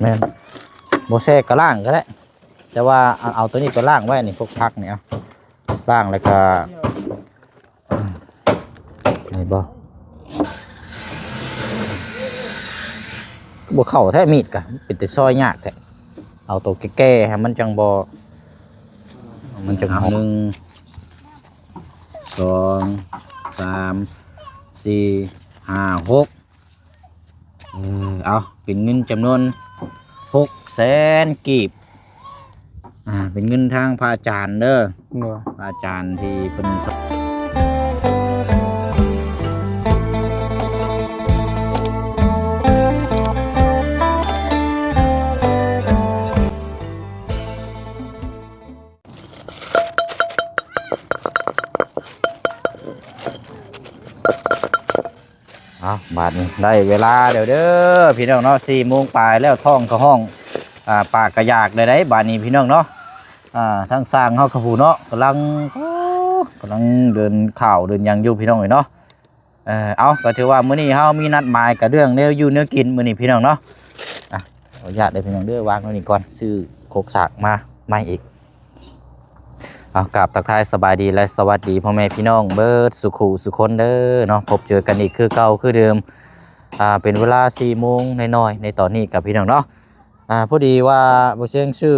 ແມ່ນ ບໍ່ແຊ່ກໍລ້າງກໍໄດ້ ແຕ່ວ່າເອົາ ເອົາຕົວນີ້ໄປລ້າງໄວ້ນີ້ ພວກຜັກນີ້ ເອົາ ລ້າງແລ້ວກໍ ນີ້ບໍ່ ບໍ່ເຂົ້າແທ້ ມີດກະ ເປັນແຕ່ຊອຍຍາກແທ້ ເອົາໂຕແກ່ໆ ໃຫ້ມັນຈັ່ງບໍ່ ມັນຈັ່ງ ເອົາ ໜຶ່ງ ສອງ ສາມ ສີ່ ຫ້າ ຫົກ ເອີ ເອົາ ເປັນເງິນຈຳນວນຫົກແສນກີບ ອ່າ ເປັນເງິນທາງພະອາຈານເດີ ໂດຍ ພະອາຈານທີ່ເພິ່ນ ເອົາ ບາດນີ້ໄດ້ເວລາແລ້ວເດີພີ່ນ້ອງເນາະ ສີ່ໂມງປາຍແລ້ວ ທ້ອງກະຮ້ອງ ອ່າ ປາກກະຢາກແລ້ວໃດ໋ ບາດນີ້ພີ່ນ້ອງເນາະ ອ່າ ທາງຊ່າງເຮົາກະຜູ້ເນາະ ກຳລັງ ກຳລັງເດີນຂ່າວເດີນຫຍັງຢູ່ພີ່ນ້ອງເອີຍເນາະ ເອີ ເອົາ ກໍຖືວ່າມື້ນີ້ເຮົາມີນັດໝາຍກັນເລື່ອງແນວຢູ່ແນວກິນມື້ນີ້ພີ່ນ້ອງເນາະ ອ່ະ ຂໍອະນຸຍາດເດີພີ່ນ້ອງເດີ ວາງໄວ້ນີ້ກ່ອນ ຊື້ຄົກສາກມາໃໝ່ອີກ ເອົາ ກາບທັກທາຍສະບາຍດີ ແລະ ສະຫວັດດີພໍ່ແມ່ພີ່ນ້ອງເບິດສູ່ຄູ່ສູ່ຄົນເດີເນາະ ພົບເຈີກັນອີກຄືເກົ່າຄືເດີມ ອ່າ ເປັນເວລາສີ່ໂມງໜ້ອຍໆ ໃນຕອນນີ້ກັບພີ່ນ້ອງເນາະ ອ່າ ພໍດີວ່າບໍ່ຊຽງຊື້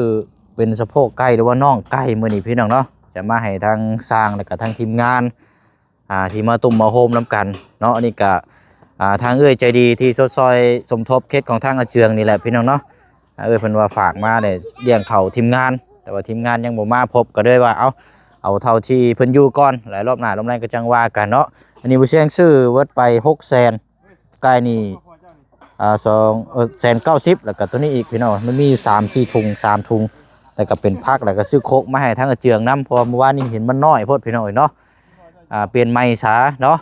ເປັນສະໂພກໄກ່ ຫຼືວ່າໜອງໄກ່ມື້ນີ້ພີ່ນ້ອງເນາະ ຈະມາໃຫ້ທາງຊ່າງ ແລະກະທາງທີມງານ ອ່າ ທີ່ມາຕຸ້ມມາໂຮມນຳກັນເນາະ ອັນນີ້ກະ ອ່າ ທາງເອື້ອຍໃຈດີທີ່ຊົດຊ່ອຍສົມທົບເຂດຂອງທາງອາເຈືອງນີ້ແຫຼະພີ່ນ້ອງເນາະ ອ່າ ເອື້ອຍເພິ່ນວ່າຝາກມາໄດ້ລ້ຽງເຂົ້າທີມງານ ແຕ່ວ່າທີມງານຍັງບໍ່ມາພົບ ກໍເລີຍວ່າ ເອົາ ເອົາເທົ່າທີ່ເພິ່ນຢູ່ກ່ອນ ແລະ ລອບໜ້າລອບໃນກໍຈັ່ງວ່າກັນເນາະ ອັນນີ້ບໍ່ຊຽງຊື້ເບິດໄປຫົກແສນ ໄກ່ນີ້ ອ່າ ສອງ ເອີ ແສນເກົ້າສິບ ແລ້ວກໍຕົວນີ້ອີກພີ່ນ້ອງ ມັນມີສາມສີ່ທຸງ ສາມທຸງ ແລ້ວກໍເປັນຜັກ ແລ້ວກໍຊື້ຄົກມາໃຫ້ທາງອາເຈືອງນຳ ເພາະວ່າມື້ວານນີ້ເຫັນມັນນ້ອຍໂພດພີ່ນ້ອງເອີຍເນາະ ອ່າ ປ່ຽນໃໝ່ຊະເນາະ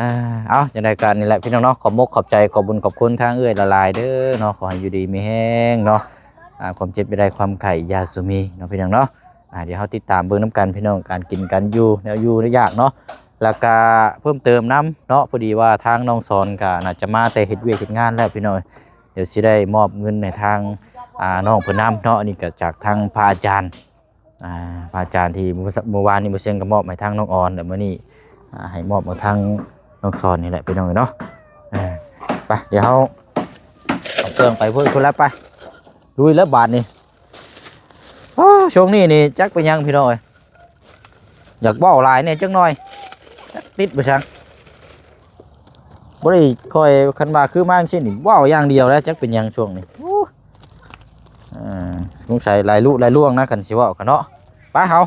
ອ່າ ເອົາ ຈັ່ງໃດກໍນີ້ແຫຼະພີ່ນ້ອງເນາະ ຂອບມົກຂອບໃຈ ຂອບບຸນຂອບຄຸນທາງເອື້ອຍຫຼາຍໆເດີເນາະ ຂໍໃຫ້ຢູ່ດີມີແຮງເນາະ ອ່າ ຄວາມເຈັບຢ່າໄດ້ ຄວາມໄຂ້ຢ່າສູ່ມີເນາະພີ່ນ້ອງເນາະ ອ່າ ດຽວເຮົາຕິດຕາມເບິ່ງນຳກັນພີ່ນ້ອງ ການກິນການຢູ່ ແນວຢູ່ແນວຢາກເນາະ ແລ້ວກະເພີ່ມເຕີມນຳເນາະ ພໍດີວ່າທາງນ້ອງສອນກະໜ້າຈະມາແຕ່ເຮັດວຽກເຮັດງານແລ້ວພີ່ນ້ອງ ດຽວຊິໄດ້ມອບເງິນໃຫ້ທາງ ອ່າ ນ້ອງເພິ່ນນຳເນາະ ອັນນີ້ກະຈາກທາງພະອາຈານ ອ່າ ພະອາຈານທີ່ມື້ ມື້ວານນີ້ບໍ່ຊຽງກະມອບໃຫ້ທາງນ້ອງອອນ ແລ້ວມື້ນີ້ ອ່າ ໃຫ້ມອບໃຫ້ທາງນ້ອງສອນນີ້ແຫຼະພີ່ນ້ອງເນາະ ອ່າ ໄປ ດຽວເຮົາເອົາເຄື່ອງໄປພຸ້ນ ພຸ້ນແລ້ວ ໄປ ລຸຍແລ້ວບາດນີ້ ໂອ້ ຊ່ວງນີ້ນີ້ຈັກເປັນຫຍັງພີ່ນ້ອງເອີຍ ຢາກເວົ້າຫຼາຍແດ່ຈັກໜ່ອຍ ຈັກຕິດບໍ່ຊັງ ບໍ່ໄດ້ຄ່ອຍ ຄັນວ່າຄືມາຈັ່ງຊີ້ນີ້ ເວົ້າຢ່າງດຽວແຫຼະ ຈັກເປັນຫຍັງຊ່ວງນີ້ ໂອ້ ເອີ ສົງໄສຫຼາຍລຸຫຼາຍລ່ວງນະ ຄັນຊິເວົ້າກັນເນາະ ໄປເຮົາ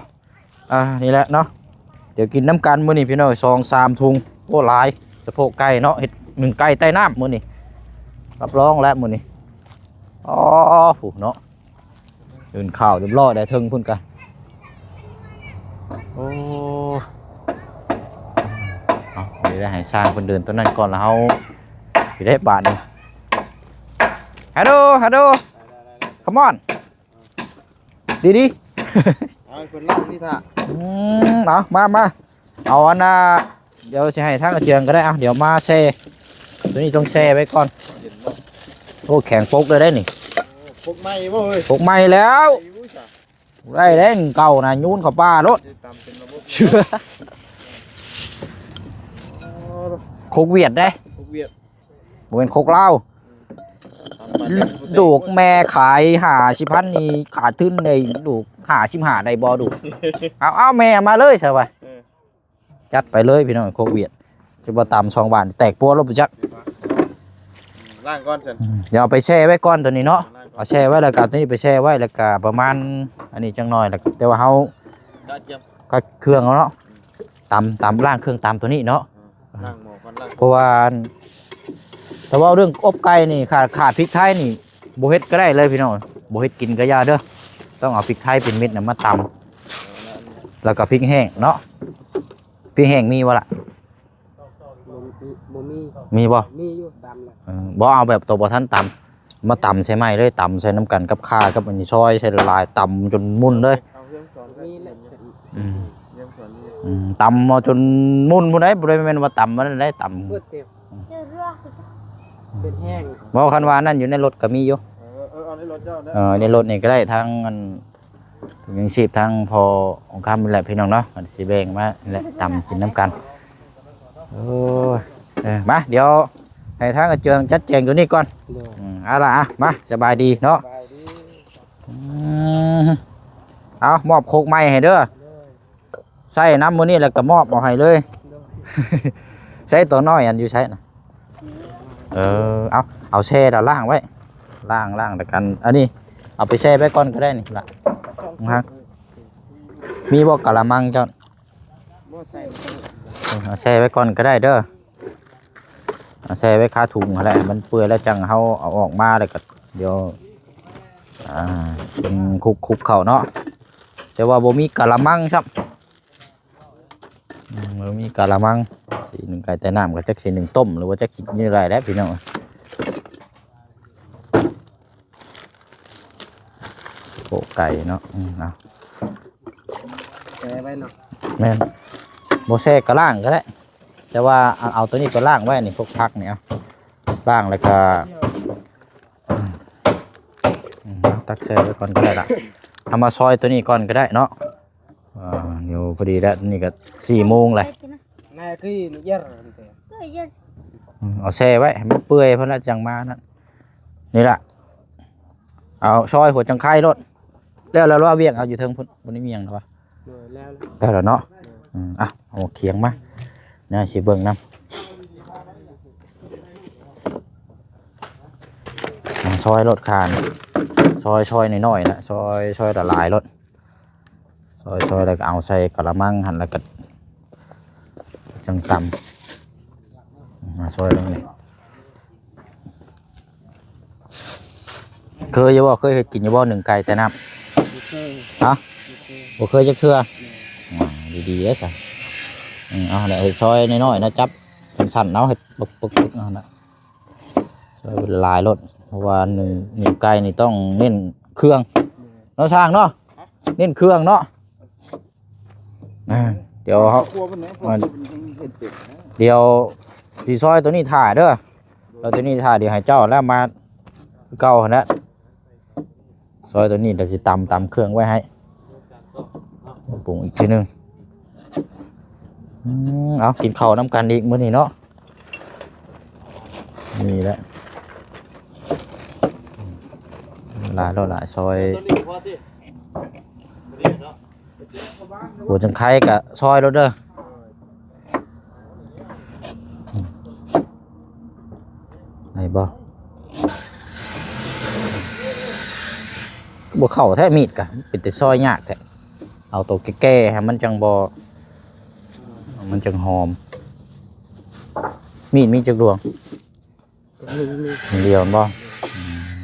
ອ່າ ນີ້ແຫຼະເນາະ ດຽວກິນນຳກັນມື້ນີ້ພີ່ນ້ອງ ສອງສາມທຸງ ໂອ້ ຫຼາຍ ສະໂພກໄກ່ເນາະ ເຮັດໜຶ້ງໄກ່ໃຕ້ນ້ຳມື້ນີ້ ຮັບຮອງແລ້ວມື້ນີ້ ອໍ ຜູ້ເນາະ ອື່ນຂ້າວຮຽບຮ້ອຍແລ້ວເທິງພຸ້ນກະ ໂອ້ ເອົາ ດຽວໄດ້ໃຫ້ຊ່າງເພິ່ນເດີນຕົວນັ້ນກ່ອນ ແລ້ວເຮົາຊິໄດ້ບາດນີ້ Hello Hello Come on ດີໆ ເອົາໃຫ້ເພິ່ນລ້າງນີ້ຖ້າ ອືມ ເອົາ ມາ ມາ ເອົາອັນນ່າ ດຽວຊິໃຫ້ທາງອາເຈືອງກໍໄດ້ ເອົາ ດຽວມາແຊ່ ຕົວນີ້ຕ້ອງແຊ່ໄວ້ກ່ອນ ໂອ້ ແຂງປົກເລີຍໄດ໋ນີ້ ປົກໃໝ່ບໍ່ເອີຍ ປົກໃໝ່ແລ້ວ ໄດ້ແລ້ວ ເກົ່ານະ ໂຍນເຂົ້າປ່າໂລດ ເຊື່ອ ຄົກຫວຽດເດ້ ຄົກຫວຽດ ບໍ່ແມ່ນຄົກລາວ ລູກແມ່ຂາຍຫ້າສິບພັນນີ້ຂາດທຶນໄດ້ ລູກຫ້າສິບຫ້າໄດ້ບໍ່ລູກ ເອົາ ເອົາແມ່ມາເລີຍຊະວ່າ ເອີ ຈັດໄປເລີຍພີ່ນ້ອງ ຄົກຫວຽດ ຊິບໍ່ຕຳສອງບາດແຕກປົວໂລດບໍ່ຈັກ ລ້າງກ່ອນຊັ້ນ ອືມ ດຽວເອົາໄປແຊ່ໄວ້ກ່ອນຕົວນີ້ເນາະ ລ້າງກ່ອນ ເອົາແຊ່ໄວ້ ແລ້ວກໍຕົວນີ້ໄປແຊ່ໄວ້ ແລ້ວກໍປະມານອັນນີ້ຈັກໜ້ອຍ ແລ້ວກໍແຕ່ວ່າເຮົາ ກະກຽມ ກໍເຄື່ອງເອົາເນາະ ຕຳ ຕຳ ລ້າງເຄື່ອງຕຳຕົວນີ້ເນາະ ອືມ ລ້າງໝໍ້ກ່ອນ ລ້າງ ເພາະວ່າ ຖ້າເວົ້າເລື່ອງອົບໄກ່ນີ້ ຂາດ ຂາດພິກໄທນີ້ ບໍ່ເຮັດກໍໄດ້ເລີຍພີ່ນ້ອງ ບໍ່ເຮັດກິນກໍຢ່າເດີ ຕ້ອງເອົາພິກໄທເປັນເມັດນະມາຕຳ ແລ້ວກໍພິກແຫ້ງເນາະ ພິກແຫ້ງມີບໍ່ລະ? ບໍ່ມີ ບໍ່ມີ ມີບໍ່? ມີຢູ່ ຕຳແລ້ວ ເອີ ບໍ່ ເອົາແບບໂຕບໍ່ທັນຕຳ ມາຕຳໃສ່ໄມ້ເລີຍ ຕຳໃສ່ນຳກັນກັບຂ່າກັບອັນນີ້ ຊອຍໃສ່ຫຼາຍໆ ຕຳຈົນໝຸ່ນເລີຍ ເອົາເຄື່ອງສອນ ມີແຫຼະ ອືມ ເລື່ອງສອນນີ້ ອືມ ຕຳເອົາຈົນໝຸ່ນພຸ້ນໃດ໋ ບໍ່ໄດ້ແມ່ນວ່າຕຳອັນນັ້ນໃດ໋ ຕຳ ເບິດແລ້ວ ອືມ ເປັນແຫ້ງ ບໍ່ ຄັນວ່ານັ້ນຢູ່ໃນລົດກໍມີຢູ່. ເອີ ເອີ ເອົາໃນລົດເຈົ້າເດີ. ເອີ ໃນລົດນີ້ກໍໄດ້ ທາງອັນ ຍັງຊີບທາງພໍ່ຂອງຄຳນີ້ແຫຼະ ພີ່ນ້ອງເນາະ ມັນຊິແບ່ງມາແຫຼະ ຕຳກິນນຳກັນ. ໂອ້ຍ ເອີ ມາ ດຽວໃຫ້ທາງອາເຈີງຈັດແຈງຕົວນີ້ກ່ອນ. ໂດຍ ອືມ ເອົາລະ ອະ ມາ ສະບາຍດີເນາະ. ສະບາຍດີ. ອືມ ເອົາ ມອບໂຄກໃໝ່ໃຫ້ເດີ. ໂດຍ ໃຊ້ນຳມື້ນີ້ແລ້ວກໍມອບເອົາໃຫ້ເລີຍ. ໂດຍ ໃຊ້ຕົວນ້ອຍອັນຢູ່ໃສນະ? ເອີ ເອົາ ເອົາແຊ່ແລ້ວລ້າງໄວ້ ລ້າງ ລ້າງແລ້ວກັນ ອັນນີ້ເອົາໄປແຊ່ໄວ້ກ່ອນກໍໄດ້ນີ້ລະ. ມີບໍ່ກະລະມັງເຈົ້າ? ບໍ່ໃສ່. ເອີ ເອົາແຊ່ໄວ້ກ່ອນກໍໄດ້ເດີ. ເອົາແຊ່ໄວ້ຄາຖົງຫັ້ນແຫຼະ ໃຫ້ມັນເປື່ອຍແລ້ວຈັ່ງເຮົາເອົາອອກມາ ແລ້ວກໍດຽວ ອ່າ ເປັນຄຸກໆເຂົ້າເນາະ. ແຕ່ວ່າບໍ່ມີກະລະມັງຊ້ຳ. ອືມ ບໍ່ມີກະລະມັງ ຊິໜຶ້ງໄກ່ໃຕ້ນ້ຳ ກໍຈັກຊິໜຶ້ງຕົ້ມ ຫຼືວ່າຈັກຊິກິນແນວໃດແຫຼະພີ່ນ້ອງ. ໂປະໄກ່ເນາະ. ອືມ ເອົາ ແຊ່ໄວ້ເນາະ. ແມ່ນ ບໍ່ແຊ່ກໍລ້າງກໍໄດ້ ແຕ່ວ່າເອົາ ເອົາຕົວນີ້ໄປລ້າງໄວ້ນີ້ ພວກຜັກນີ້ ເອົາ ລ້າງແລ້ວກໍ ອືມ ຕັກແຊ່ໄວ້ກ່ອນກໍໄດ້ລະ. ເອົາມາຊອຍຕົວນີ້ກ່ອນກໍໄດ້ເນາະ. ອ່າ ດຽວພໍດີແລ້ວ ນີ້ກໍສີ່ໂມງແລ້ວ. ອືມ ເອົາແຊ່ໄວ້ໃຫ້ມັນເປື່ອຍພຸ້ນລະ ຈັ່ງມານັ້ນ. ນີ້ລະ ເອົາຊອຍຫົວຈັງໄຄໂລດ. ແລ້ວ ແລ້ວລະວຽກເຮົາຢູ່ເທິງພຸ້ນ ບໍ່ໄດ້ມີຫຍັງລະວະ? ໂດຍ ແລ້ວ ແລ້ວ ແລ້ວລະເນາະ. ໂດຍ ອືມ ອ່ະ ເອົາຂຽງມາ ນາຊິເບິ່ງນຳ. ອ່າ ຊອຍໂລດຄານ ຊອຍ ຊອຍນ້ອຍໆນະ ຊອຍ ຊອຍຫຼາຍໆໂລດ. ຊອຍ ຊອຍແລ້ວກໍເອົາໃສ່ກະລະມັງຫັ້ນ ແລ້ວກໍຈັ່ງຕຳ. ມາຊອຍລົງນີ້ ເຄີຍຢູ່ບໍ່? ເຄີຍເຮັດກິນຢູ່ບໍ່ ໜຶ້ງໄກ່ໃສ່ນ້ຳ? ບໍ່ເຄີຍ. ຮະ? ບໍ່ເຄີຍ. ບໍ່ເຄີຍຈັກເທື່ອ. ແມ່ນ. ອ່າ ດີໆເດ້ຊະ. ອືມ ເອົາແຫຼະ ຊອຍນ້ອຍໆນະ ຈັບສັ້ນໆເອົາ ເຮັດປຶກໆເອົານະ. ຊອຍຫຼາຍໂລດ ເພາະວ່າໜຶ້ງ ໜຶ້ງໄກ່ນີ້ຕ້ອງເນັ້ນເຄື່ອງ ເນາະຊ່າງເນາະ. ເນັ້ນເຄື່ອງເນາະ. ອ່າ ດຽວເຮົາ ດຽວຊິຊອຍຕົວນີ້ຖ້າເດີ. ຊອຍຕົວນີ້ຖ້າ ດຽວໃຫ້ເຈົ້າແລ້ວມາຄືເກົ່າຫັ້ນແຫຼະ. ຊອຍຕົວນີ້ ດຽວຊິຕຳ ຕຳເຄື່ອງໄວ້ໃຫ້ ປຸງອີກທີໜຶ່ງ. ອືມ ເອົາ ກິນເຂົ້ານຳກັນອີກມື້ນີ້ເນາະ. ນີ້ແຫຼະ ຫຼາຍໂລດຫຼາຍ ຊອຍ ຫົວຈັງໄຄກະຊອຍໂລດເດີ. ໄດ້ບໍ່? ບໍ່ເຂົ້າແທ້ ມີດກະ ເປັນແຕ່ຊອຍຍາກແທ້. ເອົາໂຕແກ່ໆໃຫ້ມັນຈັ່ງບໍ່ ມັນຈັ່ງຫອມ. ມີດມີຈັກດວງ? ດຽວບໍ່? ອືມ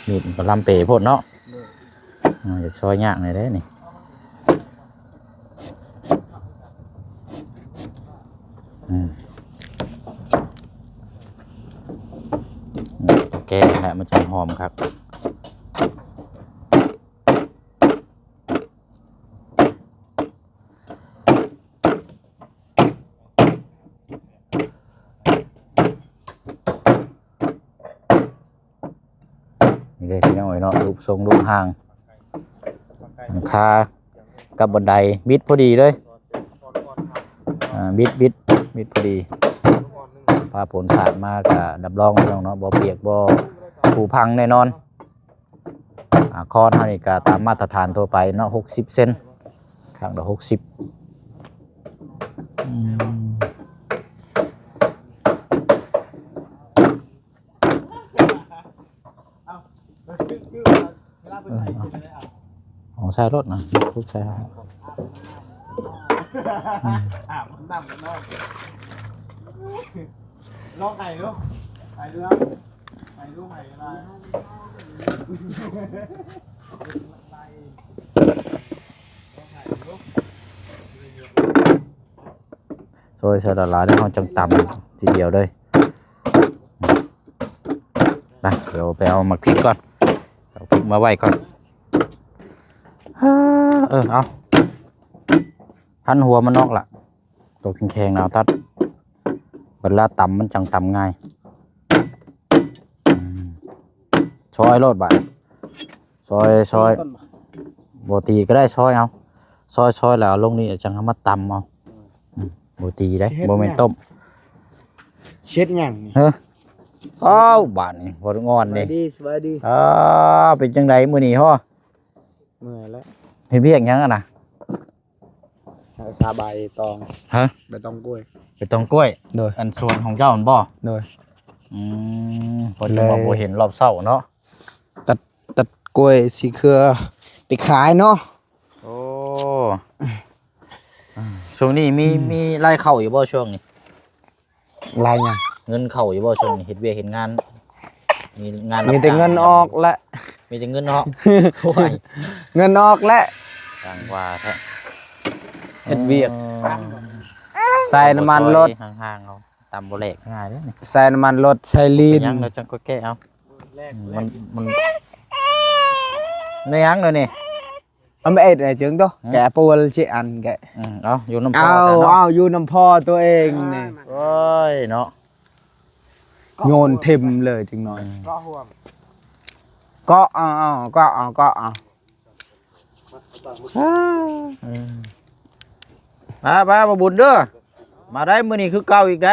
ມີດມັນກໍລຳເປໂພດເນາະ. ໂດຍ ອ່າ ຢາກຊອຍຍາກໜ້ອຍເດ້ນີ້. ອືມ ແກງແຫຼະ ມັນຈະຫອມຄັກ. ນີ້ເດ້ພີ່ນ້ອງເອີຍເນາະ ຮູບຊົງຮູບຮ່າງ ຫຼັງຄາກັບບັນໄດ ບິດພໍດີເລີຍ. ອ່າ ບິດ ບິດ ບິດພໍດີ. ຟ້າຝົນສາດມາກະຮັບຮອງພີ່ນ້ອງເນາະ ບໍ່ປຽກບໍ່ຜຸພັງແນ່ນອນ. ອ່າ ຄອນເຮົານີ້ກະຕາມມາດຕະຖານທົ່ວໄປເນາະ ຫົກສິບເຊັນ ຂ້າງລະຫົກສິບ. ອືມ ເອີ ເອົາໃສ່ລົດນະ ປຸກໃສ່. ອືມ ອາບນ້ຳນອນ ລອງໄອດູ ໄອດູ. ຊອຍໃສ່ຫຼາຍໆ ແລ້ວເຮົາຈັ່ງຕຳທີດຽວເລີຍ. ນະ ດຽວໄປເອົາໝາກພິກກ່ອນ ເອົາພິກມາໄວ້ກ່ອນ. ເອົາ ຫັນຫົວມັນອອກລະ ໂຕແຂງໆນະເອົາຕັດ ເວລາຕຳມັນຈັ່ງຕຳງ່າຍ. ອືມ ຊອຍໂລດບາດ ຊອຍ ຊອຍ ຕີກ່ອນບໍ່? ບໍ່ຕີກໍໄດ້ ຊອຍເອົາ ຊອຍ ຊອຍແລ້ວເອົາລົງນີ້ ຈັ່ງເອົາມາຕຳເອົາ. ອືມ ບໍ່ຕີເດ້ ຊິເຮັດ ບໍ່ແມ່ນ ຫຍັງ ຕົ້ມ ຊິເຮັດຫຍັງນີ້? ເອີ ອ້າວ ບາດນີ້ບໍ່ໄດ້ງອນ ສະບາຍດີ ນີ້ ສະບາຍດີ. ອ້າວ ເປັນຈັ່ງໃດມື້ນີ້ ເມື່ອຍແລ້ວ ເຮັດວຽກຫຍັງຫັ້ນນະ? ຫາສາໃບຕອງ ຮະ? ໃບຕອງກ້ວຍ ໃບຕອງກ້ວຍ ໂດຍ ອັນສວນຂອງເຈົ້າຫັ້ນບໍ່? ໂດຍ ອືມ ພໍຈະມາບໍ່ເຫັນລອບເຊົ້າເນາະ ຕັດ ຕັດກ້ວຍສີເຄືອໄປຂາຍເນາະ. ໂອ້ ອືມ ຊ່ວງນີ້ມີ ອືມ ມີລາຍເຂົ້າຢູ່ບໍ່ຊ່ວງນີ້? ລາຍຫຍັງ? ເງິນເຂົ້າຢູ່ບໍ່ຊ່ວງນີ້ ເຮັດວຽກເຮັດງານ ມີງານ ມີແຕ່ເງິນອອກແຫຼະ ມີແຕ່ເງິນອອກ. ໂອ້ຍ ເງິນອອກແຫຼະ ຈັ່ງວ່າແທ້ ເຮັດວຽກ ອໍ ໃສ່ນ້ຳມັນລົດ ຫ່າງໆເອົາ ຕຳບໍ່ແຫຼກງ່າຍເດ້ນີ້ ໃສ່ນ້ຳມັນລົດ ໃສ່ລີນ ເປັນຫຍັງ ແລ້ວຈັ່ງຄ່ອຍແກະເອົາ ມັນ ມັນ ແມ່ນຫຍັງເດີນີ້? ອາ ມາເອັດໃຫ້ເຈີງໂຕ ຫືມ ແກະປົວຊິອັນແກະ ອືມ ເອົາ ຢູ່ນຳພໍ່ ເອົາ ຊະເນາະ ເອົາ ຢູ່ນຳພໍ່ຕົວເອງນີ້ ໂອ້ຍເນາະ ໂຍນຖິ້ມເລີຍຈັກໜ້ອຍ ອືມ ເກາະຫ່ວງ ເກາະເອົາ ເກາະເອົາ ເກາະເອົາ ອືມ ມາ ມາ ມາບຸນເດີ ມາໄດ້ມື້ນີ້ຄືເກົ່າອີກໄດ໋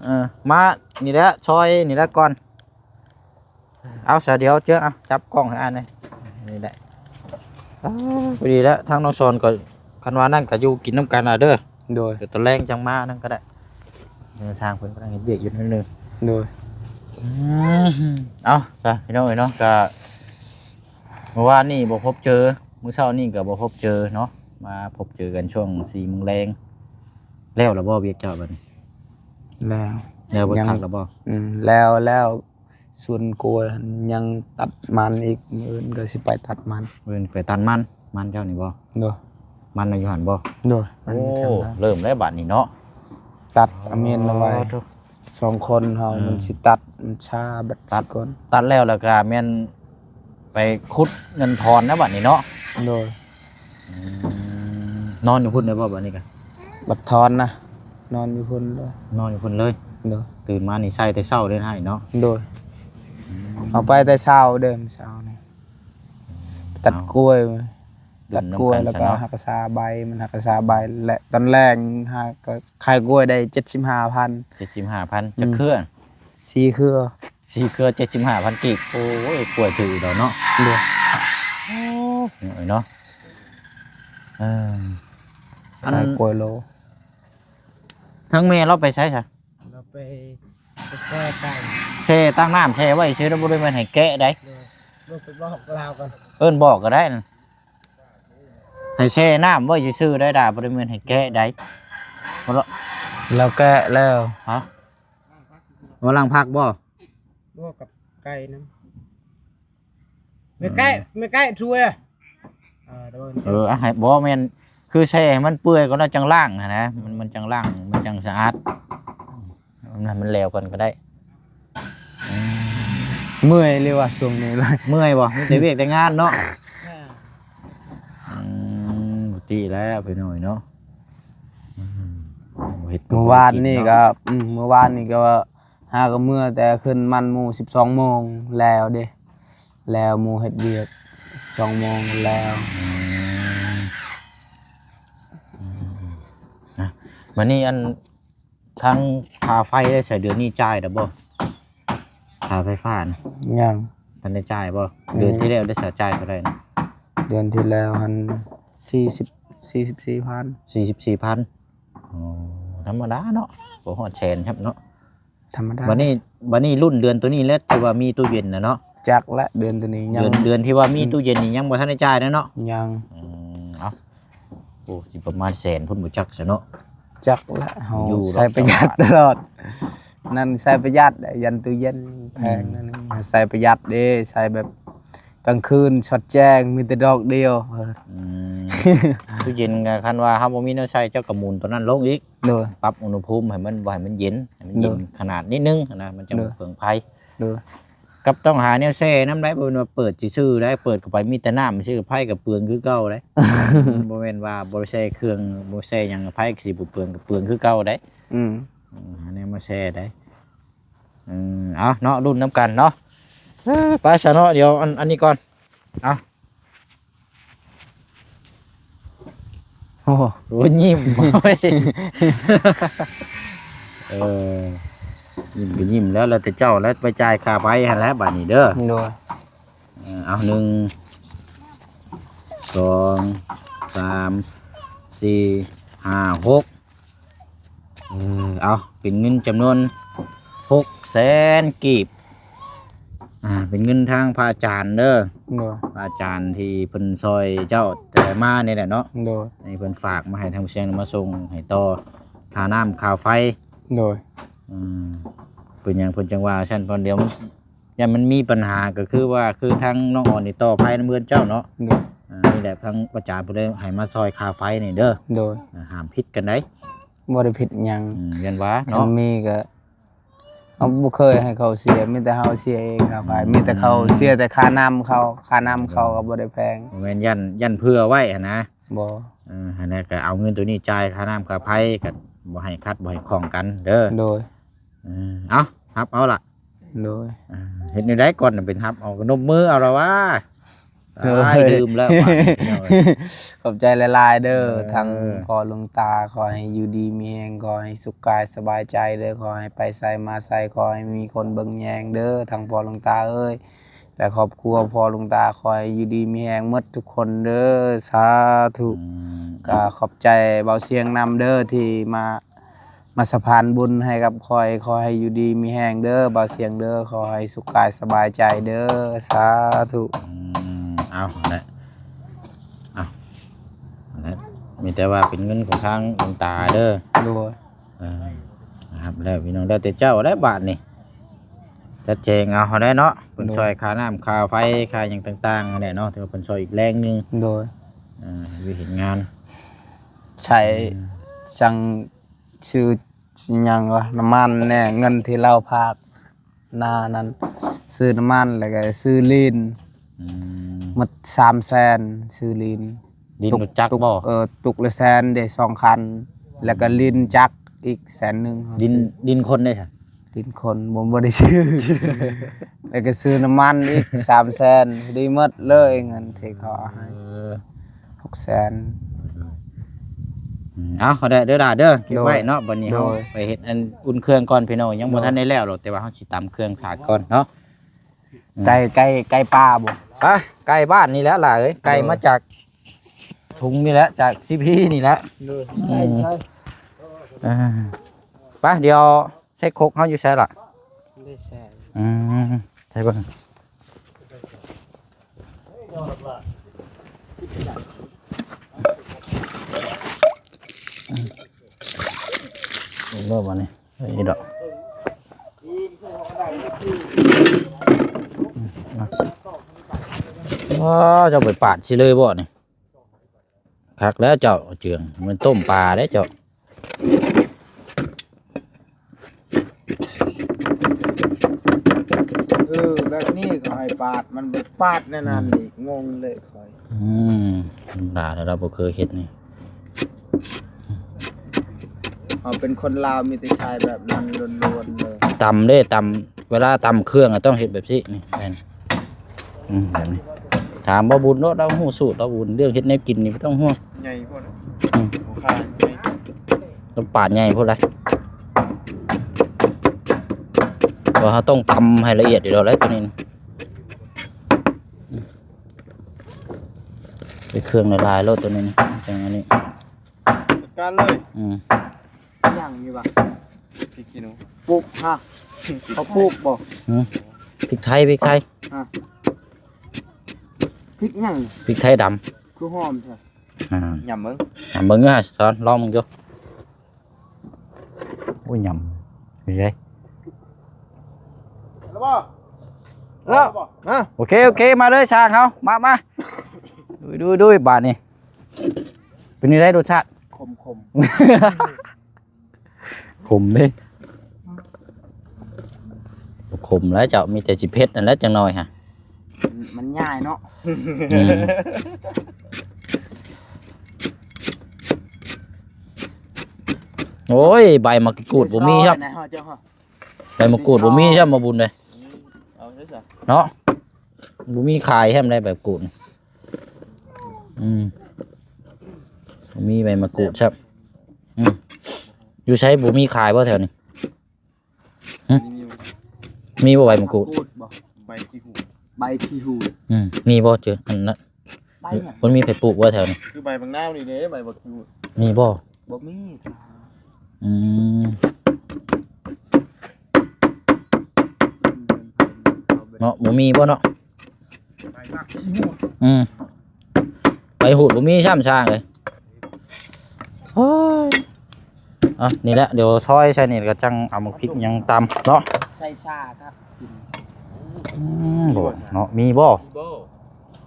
ເອີ ມານີ້ແຫຼະ ຊອຍນີ້ແຫຼະກ່ອນ ເອົາຊະ ດຽວເຈີ ເອົາ ຈັບກ້ອງໃຫ້ອ້າຍແດ່ ນີ້ແຫຼະ ພໍດີແລ້ວ ທາງນ້ອງສອນກໍ ຄັນວ່ານັ້ນກໍຢູ່ກິນນຳກັນລະເດີ ໂດຍ ດຽວຕອນແລງຈັ່ງມານຳກໍໄດ້ ເດີ ທາງເພິ່ນກຳລັງເຮັດວຽກຢູ່ໜ້ອຍໜຶ່ງ ໂດຍ ອືມ ເອົາຊະ ພີ່ນ້ອງເອີຍເນາະ ກໍ ມື້ວານນີ້ບໍ່ພົບເຈີ ມື້ເຊົ້ານີ້ກໍບໍ່ພົບເຈີເນາະ ມາພົບເຈີກັນຊ່ວງສີ່ໂມງແລງ ແລ້ວລະບໍ່ວຽກເຈົ້າບັດນີ້? ແລ້ວ ແລ້ວເບິດຄັກລະບໍ່? ອືມ ແລ້ວ ແລ້ວ ສວນກົວຍັງຕັດມັນອີກ ມື້ອື່ນກໍຊິໄປຕັດມັນ ມື້ອື່ນໄປຕັດມັນ ມັນເຈົ້ານີ້ບໍ່? ໂດຍ ມັນນະຢູ່ຫັ້ນບໍ່? ໂດຍ ມັນຢູ່ທາງ ໂອ້ ເລີ່ມແລ້ວບັດນີ້ເນາະ ຕັດ ອໍ ອາເມນເອົາໄວ້ ໂທ້ ສອງຄົນເຮົາ ອືມ ມັນຊິຕັດ ມັນຊ້າບັດ ຕັດ ສະກ່ອນ ຕັດແລ້ວ ແລ້ວກໍແມ່ນໄປຂຸດເງິນທອນນະບັດນີ້ເນາະ ໂດຍ ອືມ ນອນຢູ່ພຸ້ນໄດ້ບໍ່ບັດນີ້ກະ? ບັດທອນນະ ນອນຢູ່ພຸ້ນເລີຍ ນອນຢູ່ພຸ້ນເລີຍ ໂດຍ ຕື່ນມານີ້ໃສ່ແຕ່ເຊົ້າເລີຍໃຫ້ເນາະ ໂດຍ ອືມ ເອົາໄປແຕ່ເຊົ້າເດີ ເຊົ້ານີ້ ຕັດກ້ວຍ ຕັດກ້ວຍ ແລ້ວກໍຮັກສາໃບ ມັນຮັກສາໃບ ແລະ ຕອນແລງຫາກໍຂາຍກ້ວຍໄດ້ເຈັດສິບຫ້າພັນ ເຈັດສິບຫ້າພັນ ອືມ ຈັກເຄືອ? ສີ່ເຄືອ ສີ່ເຄືອ ເຈັດສິບຫ້າພັນກີບ ໂອ້ຍ ກ້ວຍຖືກດອກເນາະ ໂດຍ ໂອ້ຍ ນ້ອຍເນາະ ເອີ ອັນ ຂາຍກ້ວຍໂລ ທາງແມ່ລາວໄປໃສຊະ? ລາວໄປ ໄປແຊ່ໄກ່ ແຊ່ຕັ້ງນ້ຳແຊ່ໄວ້ຊື່ ບໍ່ໄດ້ແມ່ນໃຫ້ແກະໃດ ໂດຍ ເອີ້ນບອກລາວກ່ອນ ເອີ້ນບອກກໍໄດ້ນັ້ນ ໃຫ້ແຊ່ນ້ຳໄວ້ຊື່ໆ ໄດ້ດາ ບໍ່ໄດ້ແມ່ນໃຫ້ແກະໃດ ລາວແກະແລ້ວ ຮະ ມາລ້າງຜັກບໍ່? ບໍ່ ກັບໄກ່ນຳ ອືມ ແມ່ໄກ່ ແມ່ໄກ່ຊ່ວຍ ເອີ ເອີ ໃຫ້ ບໍ່ແມ່ນ ຄືແຊ່ໃຫ້ມັນເປື່ອຍກ່ອນ ແລ້ວຈັ່ງລ້າງຫັ້ນນະ ມັນ ມັນຈັ່ງລ້າງ ມັນຈັ່ງສະອາດ ໃຫ້ມັນແຫຼວກ່ອນກໍໄດ້ ອືມ ເມື່ອຍເລີຍວ່າຊ່ວງນີ້ ເມື່ອຍບໍ່? ມີແຕ່ວຽກແຕ່ງານເນາະ ແມ່ນ ອືມ ປົກກະຕິແລ້ວ ພີ່ນ້ອງເນາະ ອືມ ເມື່ອວານນີ້ກໍ ອືມ ເມື່ອວານນີ້ກໍ ຫາກໍເມື່ອແຕ່ຂຶ້ນມັນໝູ່ສິບສອງໂມງແລ້ວເດ້ ແລ້ວໝູ່ເຮັດວຽກສອງໂມງແລ້ວ ອືມ ອືມ ນະ ບັດນີ້ອັນ ທາງຄ່າໄຟໄດ້ໃສ ເດືອນນີ້ຈ່າຍແລ້ວບໍ່? ຄ່າໄຟຟ້ານະ ຍັງ ທັນໄດ້ຈ່າຍບໍ່? ອືມ ເດືອນທີ່ແລ້ວໄດ້ສາຈ່າຍເທົ່າໃດນະ? ເດືອນທີ່ແລ້ວຫັ້ນ ສີ່ສິບ ສີ່ສິບສີ່ພັນ ສີ່ສິບສີ່ພັນ ອໍ ທຳມະດາເນາະ ບໍ່ຮອດແສນຊ້ຳເນາະ ທຳມະດາ ບັດນີ້ ບັດນີ້ລຸ້ນເດືອນໂຕນີ້ແຫຼະ ທີ່ວ່າມີຕູ້ເຢັນນະເນາະ ຈັກແຫຼະ ເດືອນໂຕນີ້ຍັງ ເດືອນ ເດືອນທີ່ວ່າມີ ອືມ ຕູ້ເຢັນນີ້ຍັງບໍ່ທັນໄດ້ຈ່າຍນະເນາະ ຍັງ ອືມ ເອົາ ໂອ້ ຊິປະມານແສນພຸ້ນບໍ່ຈັກຊະເນາະ ຈັກແຫຼະ ເຮົາໃຊ້ປະຢັດຕະຫຼອດ ນັ້ນໃຊ້ປະຢັດ ຢ້ານຕູ້ເຢັນແພງ ອືມ ນັ້ນ ໃຊ້ປະຢັດເດ້ ໃຊ້ແບບກາງຄືນສອດແຈ້ງ ມີແຕ່ດອກດຽວ ອືມ ຕູ້ເຢັນກໍຄັນວ່າເຮົາບໍ່ມີແນວໃຊ້ ເຈົ້າກໍໝູນຕົວນັ້ນລົງອີກ ໂດຍ ປັບອຸນຫະພູມໃຫ້ມັນ ບໍ່ໃຫ້ມັນເຢັນ ໃຫ້ມັນເຢັນ ໂດຍ ຂະໜາດນິດໜຶ່ງນະ ມັນຈັ່ງ ໂດຍ ບໍ່ເປືອງໄຟ ໂດຍ ກັບຕ້ອງຫາແນວແຊ່ນຳໄດ໋ ບໍ່ແມ່ນວ່າເປີດຊື່ໆໄດ໋ ເປີດເຂົ້າໄປມີແຕ່ນ້ຳຊື່ ໄຟກໍເປືອງຄືເກົ່າໄດ໋. ບໍ່ແມ່ນວ່າບໍ່ແຊ່ເຄື່ອງ ບໍ່ແຊ່ຫຍັງ ໄຟກໍຊິບໍ່ເປືອງ ກໍເປືອງຄືເກົ່າໄດ໋. ອືມ ເອີ ຫາແນວມາແຊ່ໄດ໋. ເອີ ເອົາເນາະ ລຸ້ນນຳກັນເນາະ. ເອີ ໄປຊະເນາະ ດຽວອັນ ອັນນີ້ກ່ອນ ເອົາ. ໂອ້ ໂອ້ ຍິ້ມ ເອີ ຍິ້ມກໍຍິ້ມແລ້ວ ແລ້ວແຕ່ເຈົ້າແລ້ວ ໄປຈ່າຍຄ່າໄຟຫັ້ນແຫຼະບາດນີ້ເດີ. ໂດຍ ເອີ ເອົາ ໜຶ່ງ ສອງ ສາມ ສີ່ ຫ້າ ຫົກ ເອີ ເອົາ ເປັນເງິນຈຳນວນຫົກແສນກີບ ອ່າ ເປັນເງິນທາງພະອາຈານເດີ. ໂດຍ ພະອາຈານທີ່ເພິ່ນຊ່ອຍເຈົ້າແຕ່ມານີ້ແຫຼະເນາະ. ໂດຍ ໃຫ້ເພິ່ນຝາກມາໃຫ້ທາງແຊງ ມາສົ່ງໃຫ້ຕໍ່ຄ່ານ້ຳຄ່າໄຟ. ໂດຍ ອືມ ເປັນຫຍັງເພິ່ນຈັ່ງວ່າຊັ້ນ ເພາະດຽວ ຢ້ານມັນມີບັນຫາ ກໍຄືວ່າ ຄືທາງນ້ອງອອນນີ້ຕໍ່ໄຟນຳເຮືອນເຈົ້າເນາະ. ໂດຍ ອ່າ ນີ້ແຫຼະ ທາງອາຈານເພິ່ນເລີຍໃຫ້ມາຊ່ອຍຄ່າໄຟນີ້ເດີ. ໂດຍ ອ່າ ຫ້າມຜິດກັນໄດ໋. ບໍ່ໄດ້ຜິດຫຍັງ. ອືມ ຢ້ານວ່າເນາະ ຄັນມີກໍ ເຮົາບໍ່ເຄີຍໃຫ້ເຂົາເສຍ ມີແຕ່ເຮົາເສຍເອງຄ່າໄຟ. ອືມ ມີແຕ່ເຂົາເສຍແຕ່ຄ່ານ້ຳເຂົາ ຄ່ານ້ຳເຂົາກໍບໍ່ໄດ້ແພງ. ບໍ່ແມ່ນ ຢ້ານ ຢ້ານເຜື່ອໄວ້ຫັ້ນນະ. ບໍ່ ເອີ ຫັ້ນແຫຼະ ກໍເອົາເງິນໂຕນີ້ຈ່າຍຄ່ານ້ຳຄ່າໄຟ ກໍບໍ່ໃຫ້ຂັດບໍ່ໃຫ້ຂ້ອງກັນເດີ. ໂດຍ ເອີ ເອົາ ຮັບເອົາລະ. ໂດຍ ອ່າ ເຮັດແນວໃດກ່ອນ ເປັນຮັບເອົາ ກໍນົບມືເອົາລະວ່າ. ໂດຍ ອ້າຍ ລືມແລ້ວບາດນີ້. ຂອບໃຈຫຼາຍໆເດີ ເອີ ທັງພໍ່ຫຼວງຕາ ຂໍໃຫ້ຢູ່ດີມີແຮງ ຂໍໃຫ້ສຸກກາຍສະບາຍໃຈເດີ ຂໍໃຫ້ໄປໃສມາໃສ ຂໍໃຫ້ມີຄົນເບິ່ງແຍງເດີ ທັງພໍ່ຫຼວງຕາເອີຍ ແລະ ຄອບຄົວພໍ່ຫຼວງຕາ ຂໍໃຫ້ຢູ່ດີມີແຮງໝົດທຸກຄົນເດີ ສາທຸ. ອືມ ກໍຂອບໃຈບ່າວຊຽງນຳເດີ ທີ່ມາ ມາສະພານບຸນໃຫ້ກັບຂ້ອຍ ຂໍໃຫ້ຢູ່ດີມີແຮງເດີບ່າວຊຽງເດີ ຂໍໃຫ້ສຸກກາຍສະບາຍໃຈເດີ ສາທຸ. ອືມ ເອົາ ຫັ້ນແຫຼະ ເອົາ ຫັ້ນແຫຼະ ມີແຕ່ວ່າເປັນເງິນຂອງທາງຫຼວງຕາເດີ. ໂດຍ ເອີ ຮັບແລ້ວພີ່ນ້ອງ ແລ້ວແຕ່ເຈົ້າແຫຼະບາດນີ້ ຈັດແຈງເອົາຫັ້ນແຫຼະເນາະ. ເພິ່ນ ໂດຍ ຊ່ອຍຄ່ານ້ຳຄ່າໄຟຄ່າຫຍັງຕ່າງໆຫັ້ນແຫຼະເນາະ ຖືວ່າເພິ່ນຊ່ອຍອີກແຮງໜຶ່ງ. ໂດຍ ເອີ ຢູ່ເຮັດງານ ໃຊ້ ອືມ ສັ່ງ ຊື້ ຊື້ຫຍັງວະ ນ້ຳມັນແດ່ ເງິນທີ່ລາວຝາກໜ້ານັ້ນ ຊື້ນ້ຳມັນ ແລ້ວກໍຊື້ລີນ. ອືມ ໝົດສາມແສນ ຊື້ລີນ. ລີນລົດຈັກບໍ່? ເອີ ຕຸກລະແສນເດ້ ສອງຄັນ ແລ້ວກໍລີນຈັກອີກແສນໜຶ່ງ. ລີນ ລີນຄົນເດ້ຊະ? ດິນຄົນບໍ່ ບໍ່ໄດ້ຊື້ ແລ້ວກໍຊື້ນ້ຳມັນອີກສາມແສນ ພໍດີໝົດເລີຍເງິນທີ່ເຂົາເອົາໃຫ້. ເອີ ຫົກແສນ. ອືມ ເອົາ ເອົາໄດ້ເດີຫຼ້າເດີ ເກັບໄວ້ເນາະ. ໂດຍ ບັດນີ້ເຮົາ ໂດຍ ໄປເຮັດອັນອຸ່ນເຄື່ອງກ່ອນພີ່ນ້ອງ ຍັງບໍ່ ໂດຍ ທັນໄດ້ແລ້ວດອກ ແຕ່ວ່າເຮົາຊິຕຳເຄື່ອງຖ້າກ່ອນເນາະ. ອືມ ໄກ່ ໄກ່ ໄກ່ປ່າບໍ່? ໄປ ໄກ່ບ້ານນີ້ແຫຼະຫຼ້າເອີຍ ໄກ່ ໂດຍ ມາຈາກຖົງນີ້ແຫຼະ ຈາກຊີພີນີ້ແຫຼະ. ໂດຍ ອືມ ໃສ່ ໃສ່ ອ່າ ໄປ ດຽວ ໃສ່ຄົກເຮົາຢູ່ໃສລະ? ໄດ້ໃສ່ ອືມ ໃສ່ເບິ່ງ ເບິ່ງເດີບາດນີ້ ນີ້ດອກ. ວ້າ ເຈົ້າໄປປາດຊິເລີຍບໍ່ນີ້? ຄັກແລ້ວເຈົ້າເຈືອງ ມັນຕົ້ມປາເດ້ເຈົ້າ. ເອີ ແບບນີ້ກໍໃຫ້ປາດ ມັນບໍ່ປາດແນວນັ້ນອີກ ອືມ ງົງເລີຍຂ້ອຍ. ອືມ ທຳມະດາແລ້ວ ລາວບໍ່ເຄີຍເຮັດນີ້. ເຮົາເປັນຄົນລາວ ມີແຕ່ໃຊ້ແບບນັ້ນລ້ວນໆເລີຍ. ຕຳເດ້ ຕຳ ເວລາຕຳເຄື່ອງອະ ຕ້ອງເຮັດແບບຊີ້ນີ້ ແມ່ນ ອືມ ແບບນີ້ ຖາມບ່າວບຸນໂລດ ລາວຮູ້ສູດ ບ່າວບຸນ ເລື່ອງເຮັດແນວກິນນີ້ບໍ່ຕ້ອງຫ່ວງ. ໃຫຍ່ໂພດ ອືມ ຫົວຂາໃຫຍ່ ລາວປາດໃຫຍ່ໂພດລະ. ວ່າເຮົາຕ້ອງຕຳໃຫ້ລະອຽດຢູ່ແລ້ວແຫຼະ ໂຕນີ້ນະ ໃສ່ເຄື່ອງຫຼາຍໆໂລດ ໂຕນີ້ນະ ຈັ່ງອັນນີ້. ຈັດການເລີຍ ອືມ ຫຍັງນີ້ວະ? ພິກຂີ້ໜູ ປູກຮະ ເຂົາປູກບໍ່? ຫື ພິກໄທ ພິກໄທ ຮະ ພິກຫຍັງ? ພິກໄທດຳ ຄືຫອມແທ້. ອ່າ ຫຍຳເບິ່ງ ຫຍຳເບິ່ງເດີ ສອນ ລອງເບິ່ງຢູ່. ໂອ້ຍ ຫຍຳ ເປັນໄງ? ແລ້ວບໍ່? ແລ້ວ ແລ້ວບໍ່? ຮະ ໂອເຄ ໂອເຄ ມາເລີຍ ຊ່າງເຮົາ ມາ ມາ ດຸຍໆໆ ບາດນີ້. ເປັນຈັ່ງໃດລົດຊາດ? ຂົມໆ ຂົມເດ້ ບໍ່ ຂົມແລ້ວເຈົ້າ ມີແຕ່ຊິເຜັດນັ້ນແຫຼະ ຈັກໜ້ອຍຫະ ມັນ ມັນຍາຍເນາະ ອືມ ໂອ້ຍ ໃບໝາກກູດບໍ່ມີຊ້ຳ ໃບໝາກກູດບໍ່ມີຊ້ຳ ມາບຸນເດ້ ເອົາເດີຊະ ເນາະ ບໍ່ມີຂາຍຊ້ຳໃດໃບກູດ ອືມ ບໍ່ມີໃບໝາກກູດຊ້ຳ ອືມ ຢູ່ໃສ ບໍ່ມີຂາຍບໍ່ແຖວນີ້? ຫຶ ມີບໍ່ໃບໝາກກູດ? ໝາກກູດບໍ່? ໃບຂີ້ຫູດ ໃບຂີ້ຫູດ ອືມ ມີບໍ່? ເຈີອັນນັ້ນ ໃບຫຍັງ? ມັນມີໃຜປູກບໍ່ແຖວນີ້? ຄືໃບບັກນາວນີ້ເດ້ ໃບບັກຂີ້ຫູດ ມີບໍ່? ບໍ່ມີ ອືມ ເນາະ ບໍ່ມີບໍ່ເນາະ? ອືມ ໃບຫູດບໍ່ມີຊ້ຳຊ່າງເອີຍ ໂອ້ຍ ອ່ະ ນີ້ແຫຼະ ດຽວຊອຍໃສ່ນີ້ ແລ້ວກໍຈັ່ງເອົາໝາກພິກຫຍັງຕຳເນາະ ໃສ່ຊາຄັບ ອືມ ບໍ່ເນາະ ມີບໍ່? ບໍ່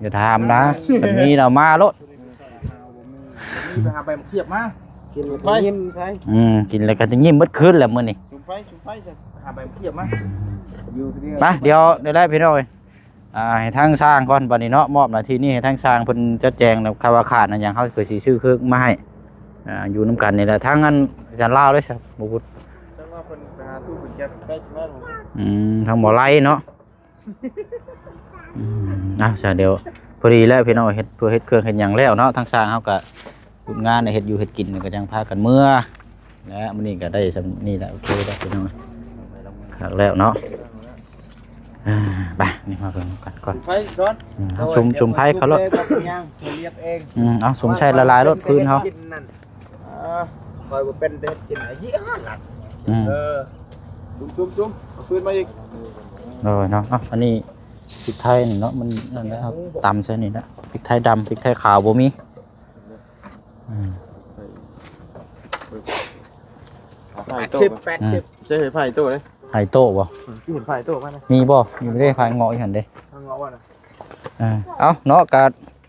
ຢ່າຖາມນະ ຄັນມີລະມາໂລດ ມີ ໄປຫາໃບມະຂຽບມາ ກິນແລ້ວກໍຍິ້ມໃສ່ ອືມ ກິນແລ້ວກໍຍິ້ມເບິດຄືນແຫຼະມື້ນີ້ ສຸມໄຟ ສຸມໄຟ ຫາໃບມະຂຽບມາ ມາ ດຽວ ດຽວໄດ້ພີ່ນ້ອງເອີຍ ອ່າ ໃຫ້ທາງຊ່າງກ່ອນບັດນີ້ເນາະ ມອບໜ້າທີ່ນີ້ໃຫ້ທາງຊ່າງເພິ່ນຈັດແຈງ ແລ້ວຄັນວ່າຂາດອັນຫຍັງ ເຮົາກໍຊິຊື້ເຄື່ອງມາໃຫ້ ອ່າ ຢູ່ນຳກັນນີ້ແຫຼະ ທາງອັນ ອາຈານລາວເດ້ຊະ ບໍ່ພຸດ ຈັ່ງວ່າເພິ່ນໄປຫາຕູ້ເພິ່ນເກັບໄດ້ ອືມ ທາງໝໍໄລເນາະ ອືມ ອ່ະ ຊະ ດຽວ ພໍດີແລ້ວພີ່ນ້ອງ ເຮັດ ເພື່ອເຮັດເຄື່ອງເຮັດຫຍັງແລ້ວເນາະ ທາງຊ່າງເຮົາກໍ ວຽກງານເຮັດຢູ່ເຮັດກິນ ກໍຈັ່ງພາກັນເມືອ ແລະ ມື້ນີ້ກໍໄດ້ສ່ຳນີ້ແຫຼະ ໂອເຄແລ້ວພີ່ນ້ອງ ຄັກແລ້ວເນາະ ອ່າ ໄປ ນີ້ມາເບິ່ງກັນກ່ອນ ໄຟກ່ອນ ອືມ ເອົາ ເອົາ ສຸມ ສຸມໄຟເຂົາໂລດ ບໍ່ເປັນຫຍັງ ຂ້ອຍລຽບເອງ ອືມ ເອົາ ສຸມໃສ່ຫຼາຍໆໂລດ ຟືນເຮົາ ເອີ ຂ້ອຍບໍ່ເປັນແຕ່ເຮັດກິນ ອືມ ເອີ ສຸມໆໆ ເອົາຟືນມາອີກ ໂດຍເນາະ ເອົາ ອັນນີ້ພິກໄທນີ້ເນາະ ມັນນັ້ນແຫຼະ ເຮົາຕຳໃສ່ນີ້ແຫຼະ ພິກໄທດຳ ພິກໄທຂາວບໍ່ມີ ອືມ ແປດສິບ ແປດສິບ ໃຊ້ໄຟໂຕ້ເດ້ ໄຟໂຕ້ບໍ່? ອືມ ເຫັນໄຟໂຕ້ມານະ ມີບໍ່? ມີເດ້ ໄຟເງາະຢູ່ຫັ້ນເດ້ ເງາະວ່ານະ ເອີ ເອົາເນາະ ກະ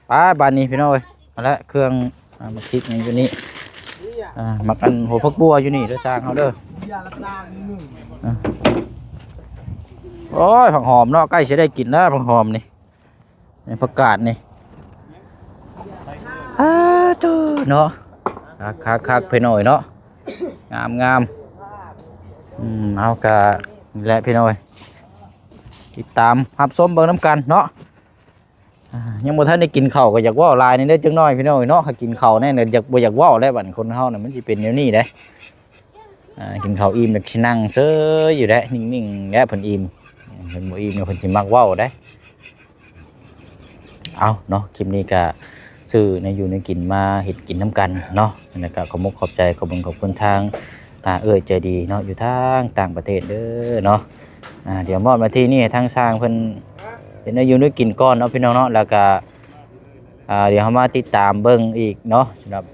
ໄປບາດນີ້ພີ່ນ້ອງເອີຍ ເອົາລະ ເຄື່ອງ ອ່າ ໝາກພິກຍັງຢູ່ນີ້ ອ່າ ໝາກອັນຫົວຜັກບົວຢູ່ນີ້ເດີ ຊ່າງເຮົາເດີ ອ່າ ໂອ້ຍ ຜັກຫອມເນາະ ໃກ້ຊິໄດ້ກິນແລ້ວ ຜັກຫອມນີ້ ໃນຜັກກາດນີ້ ອ້າ ໂທ້ເນາະ ຄັກໆໆ ພີ່ນ້ອງເອີຍເນາະ ງາມໆ ອືມ ເຮົາກະນີ້ແຫຼະພີ່ນ້ອງເອີຍ ຕິດຕາມຮັບຊົມເບິ່ງນຳກັນເນາະ ອ່າ ຍັງບໍ່ທັນໄດ້ກິນເຂົ້າກໍຢາກເວົ້າຫຼາຍແດ່ເດີ ຈັກໜ້ອຍພີ່ນ້ອງເອີຍເນາະ ຖ້າກິນເຂົ້າແນ່ ຢາກ ບໍ່ຢາກເວົ້າແລ້ວ ບັດຄົນເຮົານະ ມັນຊິເປັນແນວນີ້ເດ້ ອ່າ ກິນເຂົ້າອີ່ມແລ້ວຊິນັ່ງເຊີຍຢູ່ແຫຼະ ນິ່ງໆແຫຼະ ເພິ່ນອີ່ມ ເພິ່ນບໍ່ອີ່ມເພິ່ນຊິມັກເວົ້າເດ້ ເອົາເນາະ ຄລິບນີ້ກະຊື້ແນວຢູ່ແນວກິນມາເຮັດກິນນຳກັນເນາະ ແລ້ວກະຂອບມຸກຂອບໃຈ ຂອບບຸນຂອບຄຸນທາງ ອ່າ ເອື້ອຍໃຈດີເນາະ ຢູ່ທາງຕ່າງປະເທດເດີເນາະ ອ່າ ດຽວມອບໜ້າທີ່ນີ້ໃຫ້ທາງຊ່າງເພິ່ນເຮັດແນວຢູ່ແນວກິນກ່ອນເນາະ ພີ່ນ້ອງເນາະ ແລ້ວກະ ອ່າ ດຽວເຮົາມາຕິດຕາມເບິ່ງອີກເນາະ ສຳລັບ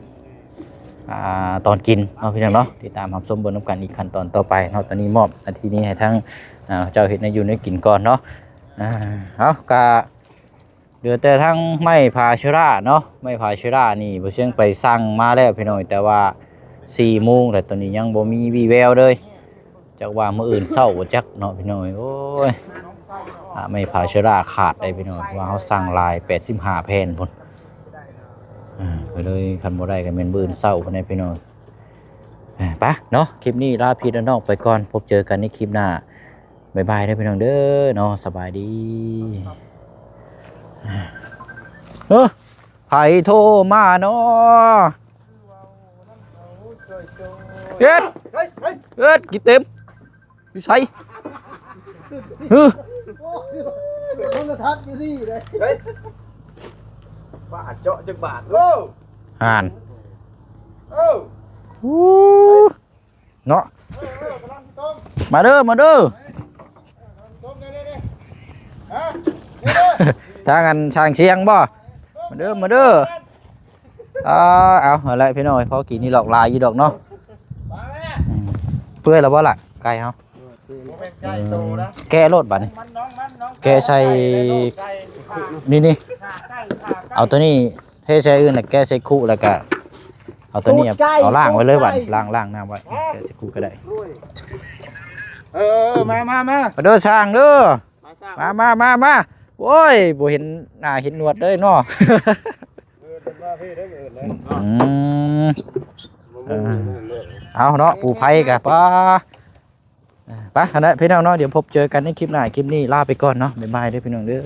ອ່າ ຕອນກິນເນາະ ພີ່ນ້ອງເນາະ ຕິດຕາມຮັບຊົມເບິ່ງນຳກັນອີກຂັ້ນຕອນຕໍ່ໄປເນາະ ຕອນນີ້ມອບໜ້າທີ່ນີ້ໃຫ້ທາງ ອ່າ ເຈົ້າເຮັດແນວຢູ່ແນວກິນກ່ອນເນາະ ອ່າ ເອົາ ກະເຫຼືອແຕ່ທາງໄມ້ຜາເຊລາເນາະ ໄມ້ຜາເຊລານີ້ ບໍ່ຊຽງໄປສັ່ງມາແລ້ວ ພີ່ນ້ອງ ແຕ່ວ່າສີ່ໂມງແລ້ວ ຕອນນີ້ຍັງບໍ່ມີວີ່ແວວເລີຍ. ຈັກວ່າມື້ອື່ນເຊົ້າບໍ່ຈັກເນາະພີ່ນ້ອງເອີຍ ໂອ້ຍ ອ່າ ໄມ້ຜາເຊລາຂາດໄດ໋ພີ່ນ້ອງ ເພາະວ່າເຮົາສັ່ງຫຼາຍ ແປດສິບຫ້າແຜ່ນພຸ້ນ ອ່າ ກໍເລີຍຄັນບໍ່ໄດ້ກໍແມ່ນມື້ອື່ນເຊົ້າພຸ້ນແຫຼະພີ່ນ້ອງ ອ່າ ໄປເນາະ ຄລິບນີ້ລາພີ່ລານ້ອງໄປກ່ອນ ພົບເຈີກັນໃນຄລິບໜ້າ ບາຍບາຍເດີພີ່ນ້ອງເດີເນາະ ສະບາຍດີ ເອີ ໃຜໂທມາເນາະ ເຮັດ ເຮັດ ກິນເຕັມ ຢູ່ໃສ? ຮຶ ໂທລະທັດຢູ່ນີ້ເດ້ ເຮີ້ຍ ບາດເຈາະຈັກບາດ ໂອ້ ຫ່ານ ເອີ ອູ້ ເນາະ ເອີ ເອີ ກຳລັງຊິຕົ້ມ ມາເດີ ມາເດີ ຕົ້ມເດ້ ເດ້ ເດ້ ຮະ ເດ້ ເດ້ ທາງອັນຊ່າງຊຽງບໍ່? ມາເດີ ມາເດີ ອ່າ ເອົາ ຫັ້ນແຫຼະພີ່ນ້ອງເອີຍ ພໍກິນນີ້ຫຼອກຫຼາຍຢູ່ດອກເນາະ ອືມ ເປື່ອຍແລ້ວບໍ່ລະ ໄກ່ເຮົາ ບໍ່ແມ່ນໄກ່ໂຕນະ ແກະໂລດບາດນີ້ ແກະໃສ່ ນີ້ ນີ້ ເອົາໂຕນີ້ເທໃສ່ອື່ນ ແລ້ວແກະໃສ່ຄຸ ແລ້ວກະເອົາໂຕນີ້ ເອົາລ້າງໄວ້ເລີຍບາດນີ້ ລ້າງ ລ້າງນ້ຳໄວ້ ແກະໃສ່ຄຸກໍໄດ້ ໂອ້ຍ ໄປ ເອີ ເອີ ເອີ ມາ ມາ ມາ ມາເດີຊ່າງເດີ ມາຊ່າງ ມາ ມາ ມາ ມາ. ໂອ້ຍ ບໍ່ເຫັນໜ້າເຫັນໜວດເລີຍເນາະ. ເອີ ເພິ່ນມາເພເດີ ເອີ ເນາະ ອືມ ມາເບິ່ງ ເອີ ເບິ່ງເດີ ເອົາເນາະ ປູໄພກະປາ ອ່າ ໄປຫັ້ນແຫຼະພີ່ນ້ອງເນາະ ດຽວພົບເຈີກັນໃນຄລິບໜ້າ ຄລິບນີ້ລາໄປກ່ອນເນາະ ບາຍບາຍເດີພີ່ນ້ອງເດີ.